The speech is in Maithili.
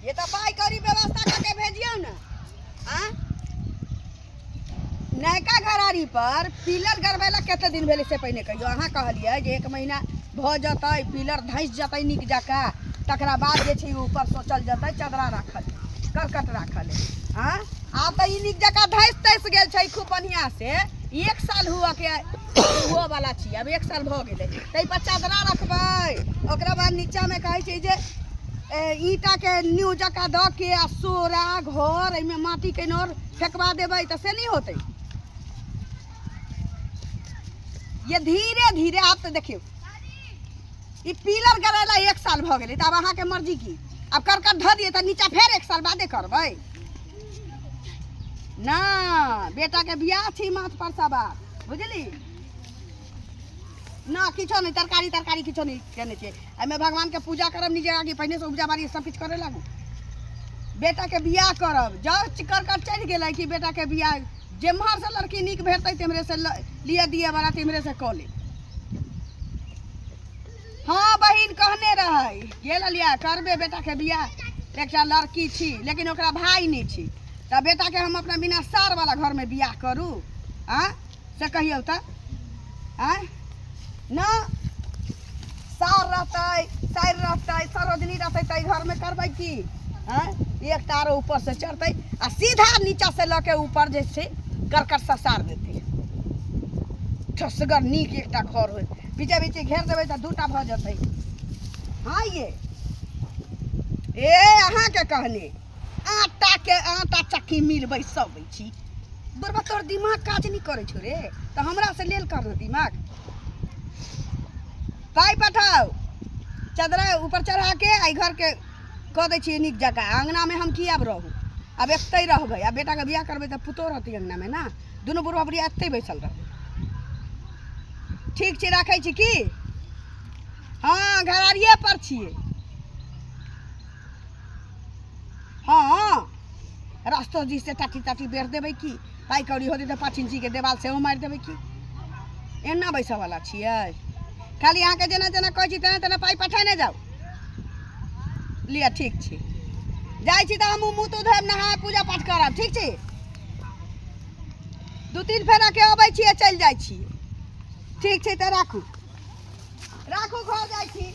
ये तऽ पाइ कौड़ी व्यवस्था कऽ के भेजियौ ने। आ नयका घरारी पर पिलर गड़बै लए कते दिन भेलै से पहिने कहियौ। अहाँ कहलियै जे 1 महीना भऽ जेतै, पिलर धँसि जेतै नीक जकाँ, तकरा बाद जे छै ऊपर सोचल जेतै चदरा राखल करकट राखल। आँ आब तऽ ई नीक जकाँ धँसि तसि गेल छै खूब बढ़िआँ से। 1 साल हुअ के हुअ वाला छी, आब 1 साल भऽ गेलै, ताहि पर चदरा रखबै। ओकरा बाद नीचाँमे कहै छै जे ईंटाके न्यू जकाँ दऽ के आ सोरा घर एहिमे माटिके नोर फेकवा देबै तऽ से नहि होतै। ये धीरे धीरे आब तऽ देखियौ ई पिलर गड़ेला 1 साल भऽ गेलै, तऽ आब अहाँके मर्जी की, आब करकट धऽ दियै तऽ नीचा फेर 1 साल बादे करबै ना। बेटाके बियाह छी माथ पर सवार, बुझली ना? किछो नहि, तरकारी तरकारी किछो नहि केने छियै। एहिमे भगवानके पूजा करब नीक जकाँ कि पहिनेसँ उपजा बाड़ी सब किछु करे लागू? बेटाके बियाह करब, जँ करकट चढ़ि गेलै कि बेटाके बियाह जेम्हरसँ लड़की नीक भेटतै तेम्हरेसँ लिअ दिअ बला तेम्हरेसँ कऽ लेब। हँ बहिन कहने रहै, गेल लिअ करबे बेटाके बियाह। एकटा लड़की छी लेकिन ओकरा भाय नहि छी, तऽ बेटाके हम अपना बिना सारवला घरमे बियाह करू? आँय से कहियौ तऽ? आँय ना, सार रहतै, सारि रहतै, सरोजनी रहतै तऽ घरमे करबै की? आँय एकटा आरो ऊपरसँ चढ़तै आ सीधा नीचासँ लऽ के ऊपर जे छै करकट ससार देतै, ठोसगर नीक एकटा घर होय। बीचे बीचे घेर देबै तऽ 2टा भऽ जेतै। हँ ये ए अहाँके कहने आटाके आटा चक्की मिलबै सब छी। बुढ़बा तोहर दिमाग काज नहि करै छौ रे, तऽ हमरा से लेल कर ने दिमाग। पाइ पठाउ, चदरा ऊपर चढ़ा के एहि घरके कऽ दै छियै नीक जकाँ। अङ्गनामे हम की आब रहू? आब एतहि रहबै। आब बेटाके बियाह करबै तऽ पुतोहु रहतै अङ्गनामे ने, दुनू बुढ़बा बुढ़िया एतहि बैसल रहबै। ठीक छै, राखै छी की? हँ घरारिए पर छियै। हँ रास्तो जी से टाटी ताटी बेर देबै की, पाइ कौड़ी होतै तऽ 5 इंचीके देवाल सेहो मारि देबै की। एना बैसऽवला छियै? खाली अहाँके जेना जेना कहै छी तेना तेना पाइ पठेने जाउ। लिअ ठीक छै, जाइ छी तऽ हमहूँ मुँह तूँह धोएब, नहायब, पूजा पाठ करब। ठीक छै, 2-3 फेराके अबै छियै, चलि जाइ छी। ठीक छै तऽ राखू राखू, घर जाइ छी।